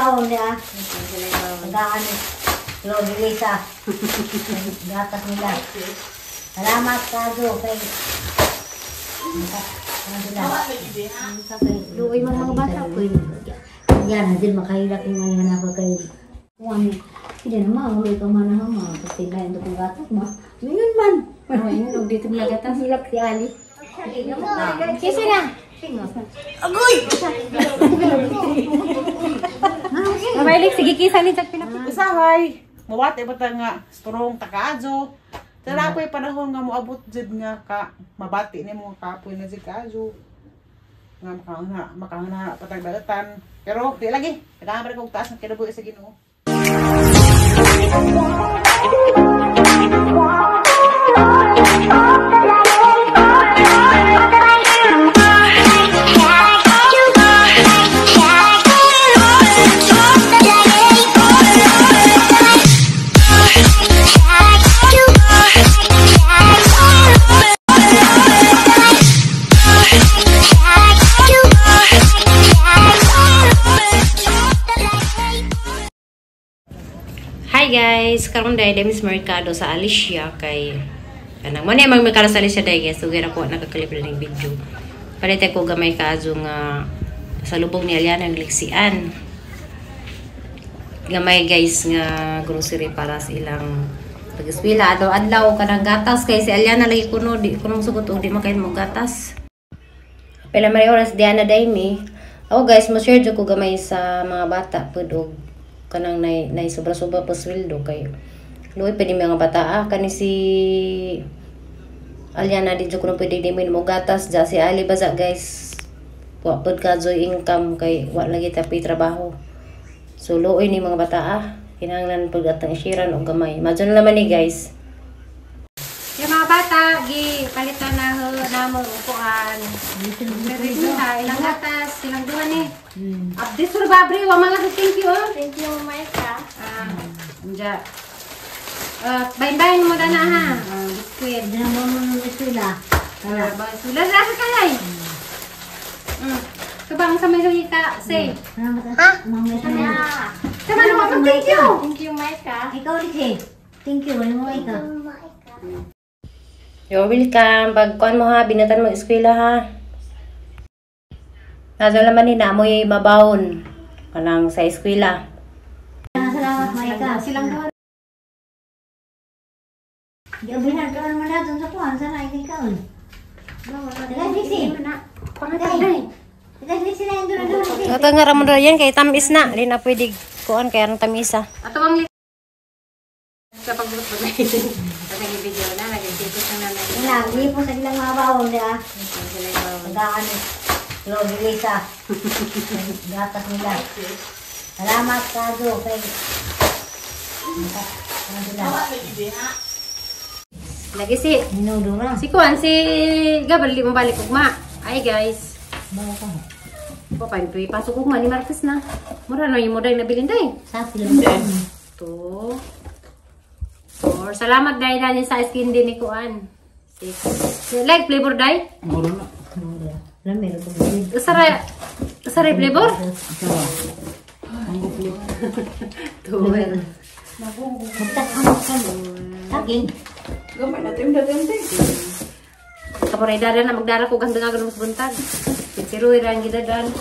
Bawon niya. Tagaan Lobelisa. Gatas nila. Salamat kazo kay Luoy man mga bata ko. Yan, din makahilak yung mga yan ako kay Kuan. Hindi na mahuloy ka man ha, mga pagtindahin ito kong gatas mo. Minun man. Oh, ayun, og dito na gatas. Hilak si Ali. Kisa na. Agoy! Mabailik, sige kisa ni Jack Pinapit. Usahay, mawati ba ta nga strong takaajo. Tara ko panahon nga moabot jud nga ka mabati nimo nga kapoy na jud kaajo. Nga makangha, makangha patag dagatan. Pero di lagi, kailangan pa kog taas ng kinabuhi sa Ginoo. Hi guys, karon dai Demis Mercado sa Alicia kay kanang mo ni mag merkado sa Alicia dai guys, sugir ako nakakalip ning video. Palit ko gamay kaajo nga pasalubong ni Aliana ng liksian. Gamay guys nga grocery para sa ilang pag-eskwela. Adlaw adlaw kanang gatas kay si Aliana lagi kuno di kunong sugot og di makain mo gatas. Pila may oras Diana Daimi. Ako guys, mo share jud ko gamay sa mga bata pud og kanang nay sobra-sobra pa sweldo kay luoy pwede mga bata ah kani si Aliana di jud kuno pwede di mo gatas ja si Ali baza guys wa pud ka joy income kay wa lagi tapi trabaho. So luoy ni mga bata ah kinahanglan pud atang ishiran og gamay. Imagine naman ni guys. Yung mga bata, gi palitan na namo upuan. Pero ilang gatas, silang duha ni. Update sur babri, wa mga thank you. Oh. Thank you, Maika. Ah, anja. Bayin-bayin mo na ha. Biskuit. Hindi na mo mo eskwela. Ah, ba sula sa kayay. Kabang sa may ka, say. Ha? Mga eskwela. Sama naman thank you. Thank you, Maika. Ikaw ulit eh. Thank you. Ano mo ikaw? You're welcome. Pagkuan mo ha, binatan mo eskwela ha. Nasa naman ni namoy mabawon kanang sa eskwela. Salamat Maika. Silang duha. Gabihan ka naman natin sa kuwan. Sana ikaw. Taga Lixi. Pangatay. Taga Lixi na yung doon. Ato nga ramon yan kay tamis na. Di na pwede kuan kay anong tamisa. Ato ang sa pagbuot pa guys. Video na nagtipos na nanay. Lagi po sa ilang mga bawon niya. Tagaan Lobelisa. Gatas nila. Salamat kazo kay Lagi si Minudo ra. Si kuan si Gabriel di mo balik ugma. Ay guys. Bawa ka. Po pa pasok ugma ni Martes na. Mura na yung moday nabilin day. Sa sila. 2 4. Salamat dai dani sa skin din ni kuan. 6. Like flavor dai? Muro na. Lami ra ko. Usara usara flavor? Mango flavor. 2. Saging. Gamay na tim datim tim. Kaporay dada na magdara ko ganda nga ganun buntag. Si Ruy ra ang gidadan.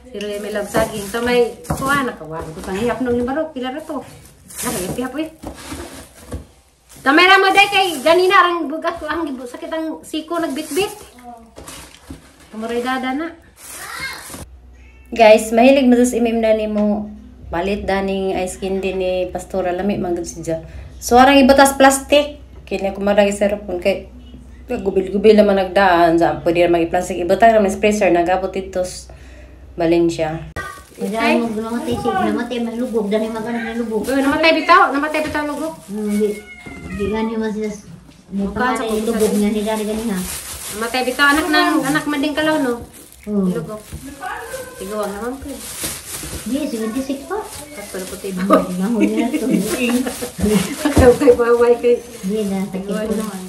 Si Ruy may love saging. So may kuan nakawan ko sang hihap nung barok pila ra to. Nakahihap eh. Kamera mo day kay ganina rang bugat ko ang sakit ang siko nagbitbit. Kamoray dada na. Guys, mahilig mo sa imim na nimo palit daning ice candy ni Pastora lami man gud siya. So arang ibatas plastic kini ko marang iserpon kay gubil-gubil naman nagdaan sa pwede ra mag-plastic ibutang ra man freezer nagabot dito Valencia. Kaya mo namatay si namatay man lubog dani magana na lubog. Namatay bitaw lubog. Di gani man sila mo pangalan lubog nga ni gani gani ha. Namatay bitaw anak nang anak man din kalaw no. Oh. Lubog. Tiguang naman ko. Di 76 pa. Katol ko tibo. Mahuli na to. Kay kay baway kay. Di na Tiguang naman.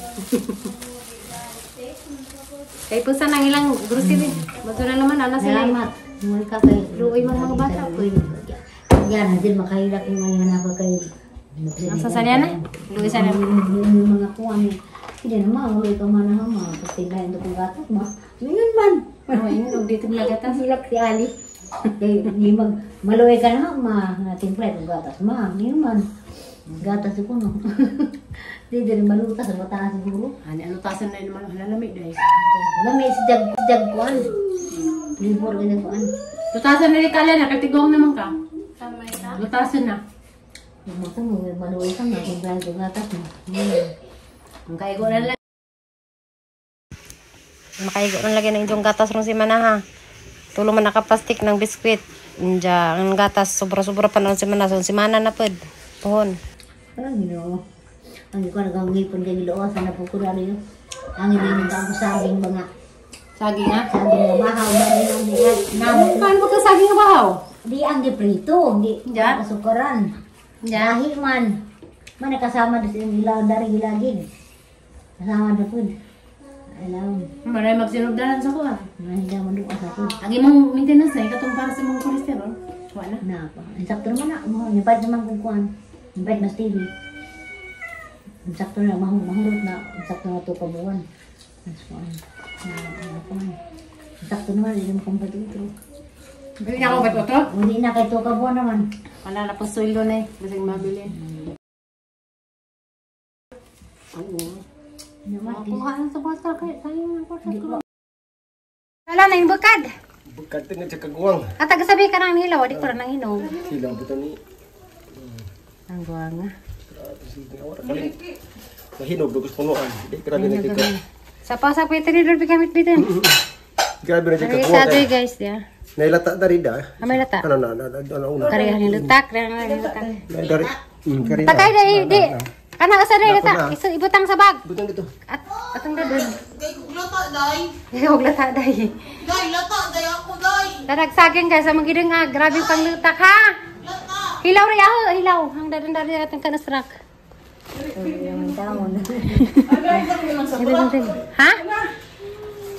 Kay pusa nang ilang grocery. Madura naman ana sila. Salamat. Muli ka kay Luoy mga bata po. Yan, hindi makahilak yung mga na kay. Sa salya na? Luwi sa mga kuwan. Hindi na ma, ulo ka man na ma. Pagtinglayan ito kong gatas ma. Mingon man. Ayun, og dito na gatas. Hilak si Ali. Di mag maluwi ka na ma. Timpla itong gatas ma. Mingon man. Gatas ko no. Di diri malutas sa mataas siguro. Ani ano tasan na naman halalami dai. Lami si jag kuan. Libor ka kuan. Lutasan na ni Kala na kay tigong naman ka. Lutasan na. Mata mo maluwi ka na timpla itong gatas ma. Ang kaigo na lang. Makaigo na lagi ng inyong gatas rong si Mana ha. Tulo man naka-plastic ng biskwit. Inja, ang gatas sobra-sobra pa noon si Mana. So, si Mana na pud. Pohon. Parang Ginoo. Ang iko nagangipon kay Ginoo sa napukuran niyo. Ang ininom ka saging mga Saging ha? saging nga bahaw ba rin ang dihan. Namun kan ka saging nga bahaw? Di ang giprito, di Ja? kasukaran. Ja. Lahi man. Man nakasama sa ilang dari gilagig. Kasama na pud. Alam, Maray magsinugdanan sa kuha. mahinda man doon sa pud. Ang imong maintenance na ikatong para sa imong cholesterol. Wala. Na pa. Insakto naman na, mo nipad naman kung kuan. Nipad mas TV. Insakto na mahurot na, insakto na to kabuan. Mas kuan. Na kuan. Insakto naman hindi mo kumpad ito. Bili na ako ba't otro? Hindi na kay to kabuan naman. Wala na pong sweldo na eh. Basig mabili. Oo. Naman. Makuha na sa bata kay tayo ng kwarta ko. Wala na yung bukad. Bukad nga sa kaguwang. At tagasabi ka ng hilaw, di ko rin ng hinog. Hilaw ba ni? Ang guwang nga. Mahinog lugos punuan. Di grabe na ka. Sa pasa pwede rin doon gamit bitin. Grabe na Ay, kaguwang. sa doy guys dia. Nailata dari da. Amay lata. Ano na na na una. Karihan ni lutak, karihan ni lutak. Dari. Kari. Takay dai di. Kana asa dai lata. Isu ibutang sa bag. Butang dito. At atong dadon. Kay kuglata day. Kay kuglata day. Day lata day ako day. Darag saging guys, amang gideng nga grabe pang lutak ha. Hilaw ri aho, hilaw. Hang dadon dari atong kanasrak. Ha?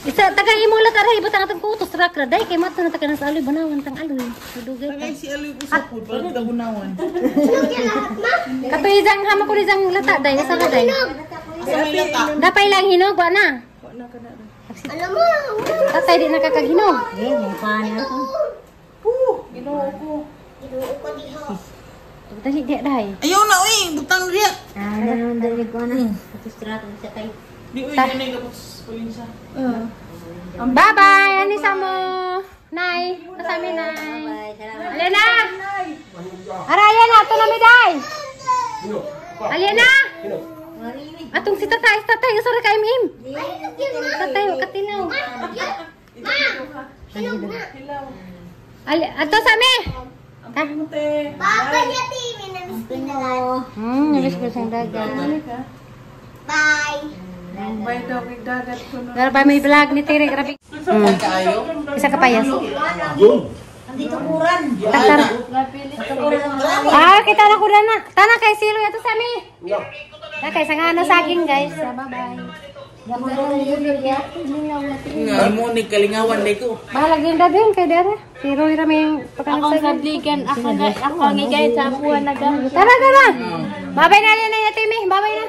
Isa tagay imo lata ray ibutang atong kutos rak ra day kay mato na taga sa aloy banawan tang aloy. Dugay. Tagay si aloy usapod para tagunawan. Katoy isang hama ko isang lata day asa ka day. Dapay lang hinog wa na. Alam mo. Tatay di nakakaghinog. Eh, mukha na ako. Ginoo ko. Dali di day. Ayaw na oy, butang diya. Ah, ganun dali ko na. Tapos trato sa kay. Di oy, yun ay kapos probinsya. Bye-bye, anisa mo. Nay, kasami nay. Bye, salamat. Alena! Araya na, ato na mi day. Alena! Atong si tatay, tatay, usara ka im. Tatay, katilaw. Ali, ato sa mi. Bye, Yati. Minamiss ko na. Nabis ko sa dagat. Bye. Bye daw kay dagat ko no. Grabe may vlog ni Tere, grabe. Isa ka payas. Andito kuran. Tatar. Ah, kita na kuran na. Tana kay silo ato sa mi. Na kay sanga na saging guys. Bye-bye. Nga mo ni kalingawan day ko. Bahalag din dadin kay dere. Si Roy ra may Akong sabligan, ako na, ako ang igay sa buwan na gamit. Tara, tara. Babay na na na Timmy. Babay na.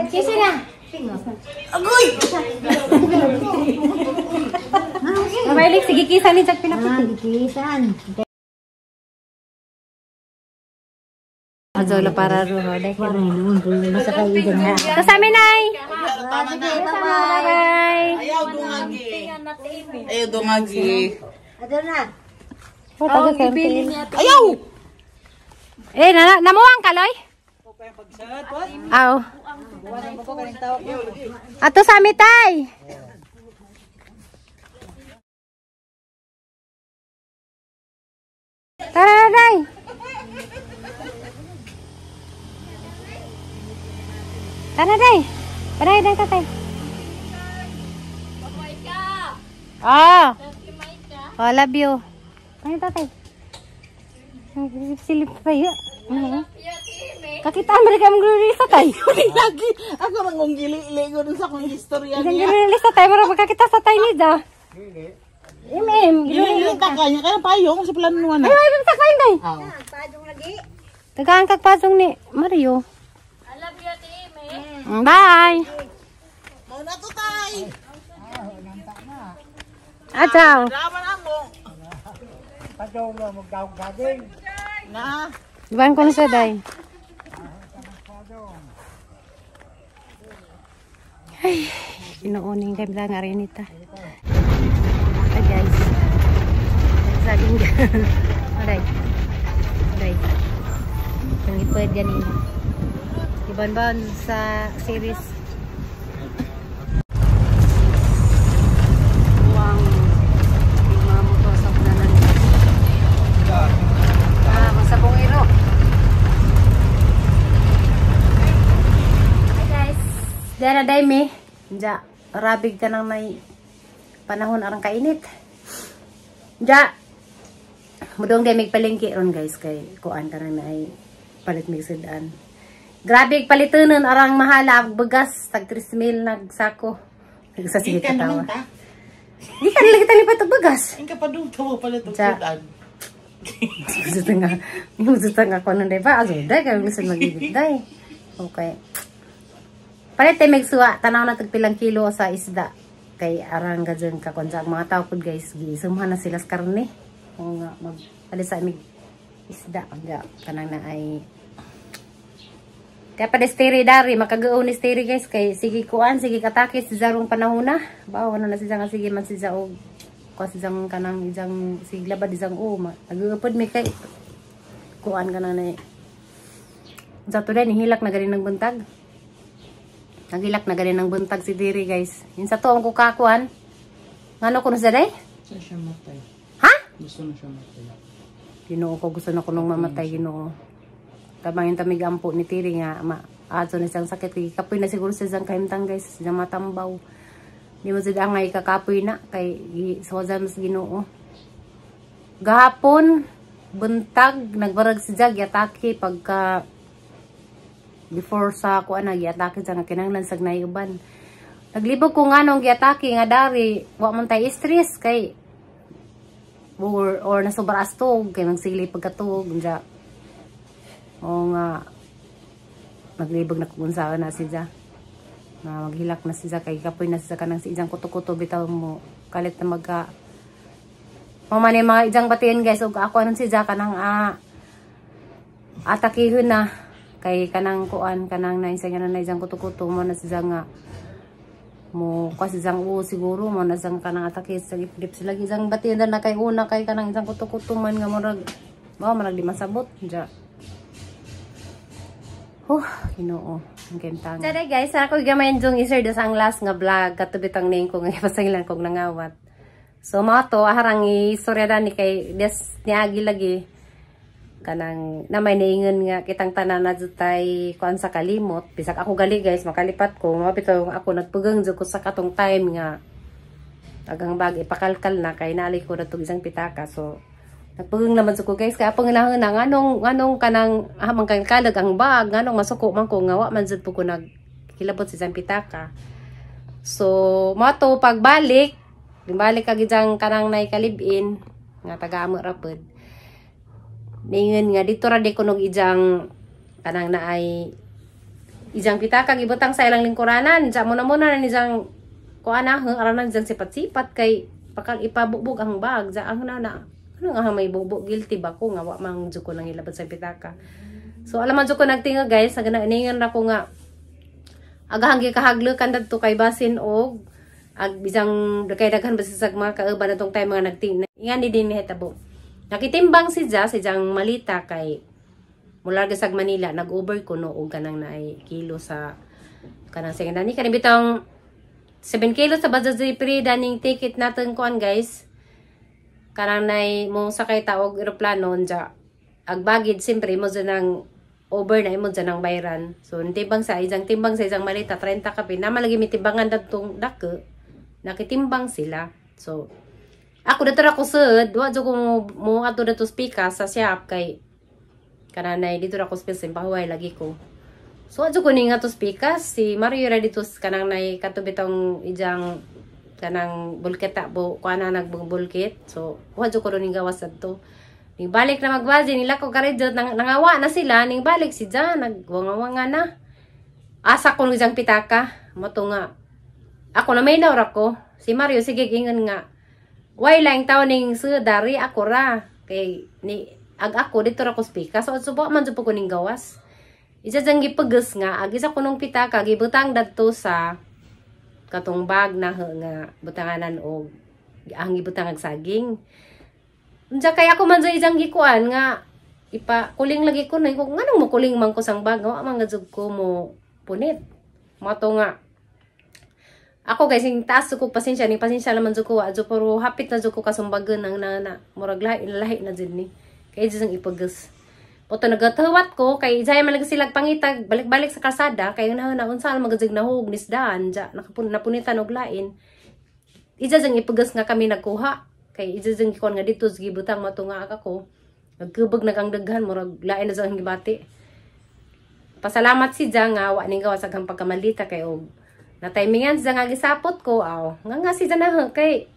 Kisi na. Agoy! Babay lik sige kisa ni jag pinapit. Ah, gikisan. Azola para ruho dai. Parang noon, basta kay Eden ha. Kasami nay. Tama na. Bye. Ayaw dungagi. Ayaw dungagi. Ato na. Oh, gibili niya. Ayaw! Eh, na namuang kaloy? Aw. Ato sa ami tay. Tara na, day. Tara day. Tara day tatay. Ah. Oh, love you. Ay, tatay. Silip tayo. Kakita mo rin kami gloriosa tayo. Lagi ako mangong gili-ili ko dun sa akong istorya Isang niya. gloriosa tayo. Mara magkakita sa tayo ni da. Im. Dili taka niya kaya payong sa plano na. Ay, ay, takpain day. Tagaan kag pasong ni Mario. I love you, Ate Amy. Bye. Mao na to tay. Ah, ciao. Laman amo. Na. Iwan ko na siya, day. Ay, kinuuning kay bilang arinita. Hi guys. Saging. Aray. Aray. Ang ipwed ganina. Iban-ban sa series. Uwang mga motor sa kunanan. Ah, masabong iro. Hi guys. Dara day me. Ja, rabig ka nang may panahon arang kainit. Ja. Mudong day mig palengke ron guys kay kuan ka nang may palit mig sudan. Grabe palitunon arang mahala ang bugas tag 3 mil nagsako. Sa sige katawa. Di ka nila kita lipat og bugas. Ingka pa dong tawa pala tong Ja. sudan. Gusto nga ko nun ba? Azo, day, kaya gusto magigit, day. Okay. Palit tayo magsuwa, tanaw na tagpilang kilo sa isda. Kay arang ka dyan kakonsa. Ang mga tao po guys, giisumhan na sila sa karne. O nga, magpalit sa amig isda. Kaya, kanang na ay... Kaya pa steri dari, makagaon ni steri guys. Kay sige kuan, sige katake, si zarong panahon na. Bawa na na siya nga sige man si zaog. Kasi isang kanang isang sigla ba isang o nagupod mi kay kuan ka na na sa to din hilak na ganin ng buntag. Nagilak na ganin ng buntag si Diri guys. Yun sa to ang kukakuan. Ngano kuno sa day? Gusto na siya matay. Ha? Gusto na siya matay. Ginoo ko gusto na kunong mamatay Ginoo. Tabangin tamig ampo ni Tiri nga ma ato na siyang sakit kay kapoy na siguro sa isang kahimtang guys, siyang matambaw. Di mo sila angay kakapoy na kay suwadan mas Ginoo. Gahapon buntag nagbarag si Jag yatake pagka before sa kuan na giatake sa nga kinahanglan sag naiuban. Naglibog ko nga nung giatake nga dari wa man tay stress kay or nasobra astog kay magsili pagkatug unja. O nga naglibog na kung unsaon na siya. Na maghilak na siya kay kapoy na siya kanang si isang kuto-kuto bitaw mo kalit na magka mo man mga isang batian guys og ako anon siya kanang atakihon na kay kanang kuan kanang na isang na isang kuto-kuto mo na siya nga mo kasi isang o siguro mo na isang kanang atake sa ipdip sila isang batian na kay una kay kanang isang kuto-kuto man nga murag mao marag di masabot ja. Oh, Ginoo. Ang kentang. Tara guys, ako gamay jung isir sa ang last nga vlog katubitang ning ko nga ipasangilan kog nangawat. So mao to aharang istorya ni kay des niagi lagi kanang na may niingon nga kitang tanan na jud tay kuan sa kalimot. Bisag ako gali guys, makalipat ko. Mao bitaw ako nagpugang jud ko sa katong time nga agang bag ipakalkal na kay naali ko na tug isang pitaka. So nagpugang naman sa ko guys kaya panginahon na nganong kanang hamang kang kalag ang bag nganong masuko man ko nga wa man jud po ko nagkilabot sa isang pitaka. So mao to pagbalik, balik kag isang kanang nay kalib-in nga taga-amo ra pod. Ningon nga dito ra di kunog ijang kanang naay ijang pitaka gibutang sa ilang lingkuranan. Sa muna muna na nijang kuan na aranan jang sipat-sipat kay pakal ipabugbog ang bag sa ang na ano nga may bugbog guilty ba ko nga wa man jud ko nang ilabot sa pitaka. So alam man jud ko nagtinga guys, ningon ra ko nga agahang gikahaglukan dadto kay basin og ag bisang kay daghan basta sa mga kauban atong time mga nagtinga. Ingani din ni hitabo. Nakitimbang si Ja, si Jang malita kay mula sa Manila nag-over ko no og kanang naay kilo sa kanang second ni kani bitong 7 kilos sa Bajaj pre daning ticket natin kuan guys. Kanang nay mo sakay ta og eroplano unja. Ag bagid siyempre mo dyan ang over na imo dyan ang bayran. So timbang sa isang timbang sa isang malita 30 kape na malagi mitimbangan dadtong dako. Nakitimbang sila. So ako dito ra ko sud, wa jud ko mo adto dato speaker sa shop kay kananay dito ra ko space pahuway lagi ko. So adto ko ni nga to speaker si Mario ra dito kanang nay kato bitong ijang Kanang bulkit ta bo kuan na nagbulkit. So wa jud ko ron ning gawas adto. Ning balik na magbazi nila ko karidyo nangawa na sila ning balik si Ja nagwangawanga na. Asa ko nung pitaka mo nga ako na may naura ko si Mario sige ingon nga way lang taw ning dari ako ra kay ni ag ako dito ra ko speaker so subo man jud ko ning gawas. Isa jang gipagas nga ag isa kunong pitaka gibutang dadto sa katong bag na nga butanganan og ang gibutang ag saging. Unsa kay ako man jud isang gikuan nga ipa kuling lagi ko na ko nganong mo kuling man ko sang bag wa man gajud ko mo punit. Mato nga ako guys ning taas ko pasensya ning pasensya naman jud ko wa jud pero hapit na jud ko kasumbagan ang nana murag lahi lahi na jud ni kay jud ang ipagas. Oto nagatawat ko kay jay man lagi sila pangitag balik-balik sa kalsada kay na unsa man gajud nahug nisdaan ja napunitan og lain. Ija jang ipagas nga kami nagkuha kay ija jang gikuan nga dito gibutang mato nga ako nagkubag nagang daghan murag lain na jang gibati. Pasalamat si Ja nga wa ning gawas aghang pagkamalita kay og na timingan siya nga gisapot ko aw nga nga si Ja na kay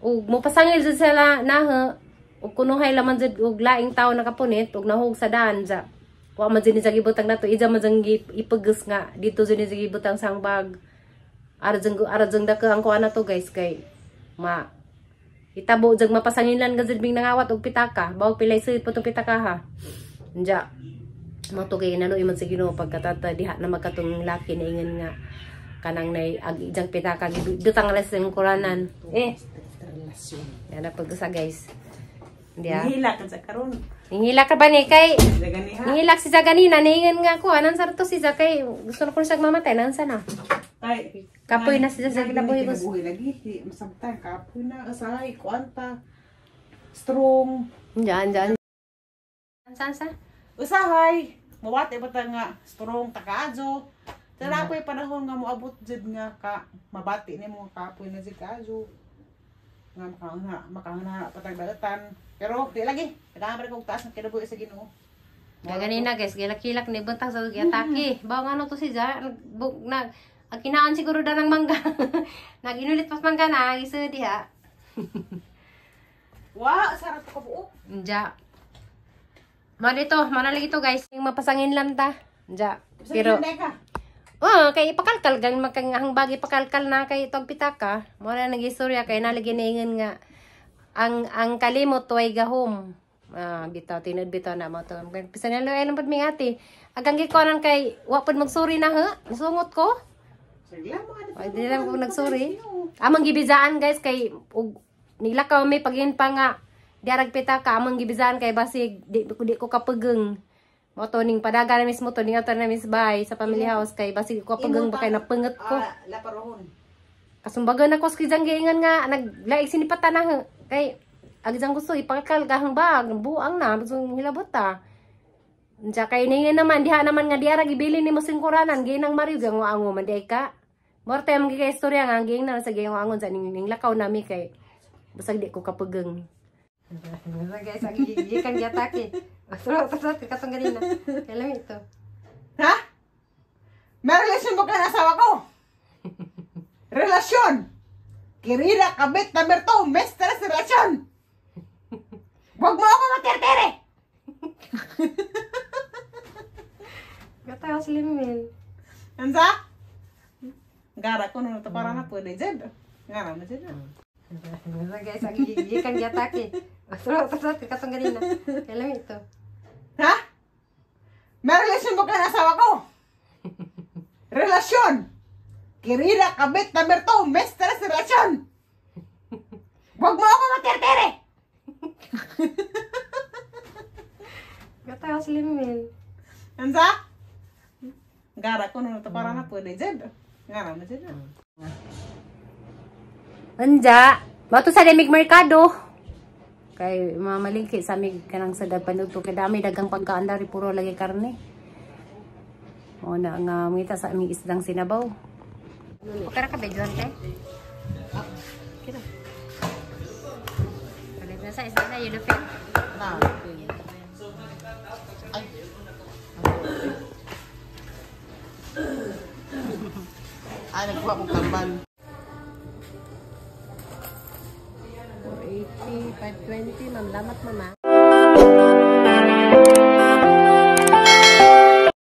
og mopasangil jud sila na og kunuhay laman jud og laing tawo nakapunit og nahug sa daan ja wa man jud ni sa gibutang nato ija man jang ipagas nga dito jud ni sa gibutang sang bag ara jang dako ang kuan nato guys kay ma itabo jang mapasangilan ga jud bing nangawat og pitaka bawag pilay sud putong pitaka ha anja mato kay inano iman sa Ginoo pagkatata diha na magkatong laki na ingon nga kanang nay ag ijang pitaka gibutang lang sa kuranan eh relasyon. Yan na pagkasa guys. Hindi ah. Nihilak ka sa karon. Nihilak ka ba ni kay? Nihilak si Zaganina niingon nga ko anan sa to si Zakay gusto na ko siya mamatay nansa na. Kay kapoy na si Zakay kinabuhi ko. Kinabuhi lagi masabtan kapoy na asahay kuanta. Strong. Diyan diyan. Ansa sa? Usahay mawati ba ta nga strong takaadyo. Tara ko'y panahon nga moabot jud nga ka mabati nimo kapoy na jud kaadyo. Nga makahuna patagdagatan. Pero di lagi, kailangan pa kog taas ng kinabuhi sa Ginoo. Gaganina guys, gilak-kilak ni buntang sa giatake. Bawo nga no to si Ja, nag ang kinaan siguro da ng mangga. Naginulit pas mangga na isa diha. Wa, sarap ko buo. Nja. Manito, manalig ito guys. Yung mapasangin lang ta. Nja. Pero oh, kay ipakalkal gan makang ang bagi pakalkal na kay itong pitaka. Mo na nag-istorya kay nalagi niingon nga ang kalimot tuway gahom. Ah, bitaw tinud bitaw na mo to. Bisan nalo ay lang pud mi ate. Agang gikonan kay wa pud magsuri na ha. Nasungot ko. Ay, di lang ko nagsuri. Amang gibizaan guys kay ug nilakaw mi pagin pa nga diarag pitaka amang gibizaan kay basig di ko kapageng. Mo to ning padaga na mismo to ning ato na miss bay sa family house kay basig ko kapageng ba kay napenget ko. Laparohon. Kasumbagan ako sa kizang giingan nga naglaig sinipatan na kay agjang gusto ipakal kahang bag buang na gusto hilabot ta. Unsa kay ningan naman diha naman nga diara gibili nimo singkuranan ginang Mario gango ango man di ka. Morte ang gikay istorya nga ginang sa gingo angon sa ning lakaw nami kay basag di ko kapageng. Guys, ang gikan giatake. Turo katong ganina. Kailan ito? Ha? May relasyon ba ka ng asawa ko? Relasyon! Kirida, kabit, number 2, mistress relasyon! Huwag mo ako matertere! Gataw sa limil. Ansa? Gara ko nung para na pwede dyan. Gara mo dyan. Guys, ang gikan giatake. Turo katong ganina. Kailan ito? Ha? May relasyon ba ka ng asawa ko? Relasyon! Kirida, kabit, number 2, mistress relasyon! Huwag mo ako matertere! Gataw sa limil. Ansa? Gara ko nung para na pwede dyan. Gara mo dyan. Anja, bato sa limig merkado. Kay mamalingki sa mig kanang sa panudto kay dami dagang pagkaan dari puro lagi karne. O na nga mita sa aming isdang sinabaw. Ukara ka bedjuan te? Kira. Palit na sa isda na yellowfin. Na. Ay. Ay, nagkuha kong tambal. 5:20, ma'am. Lamat, mama.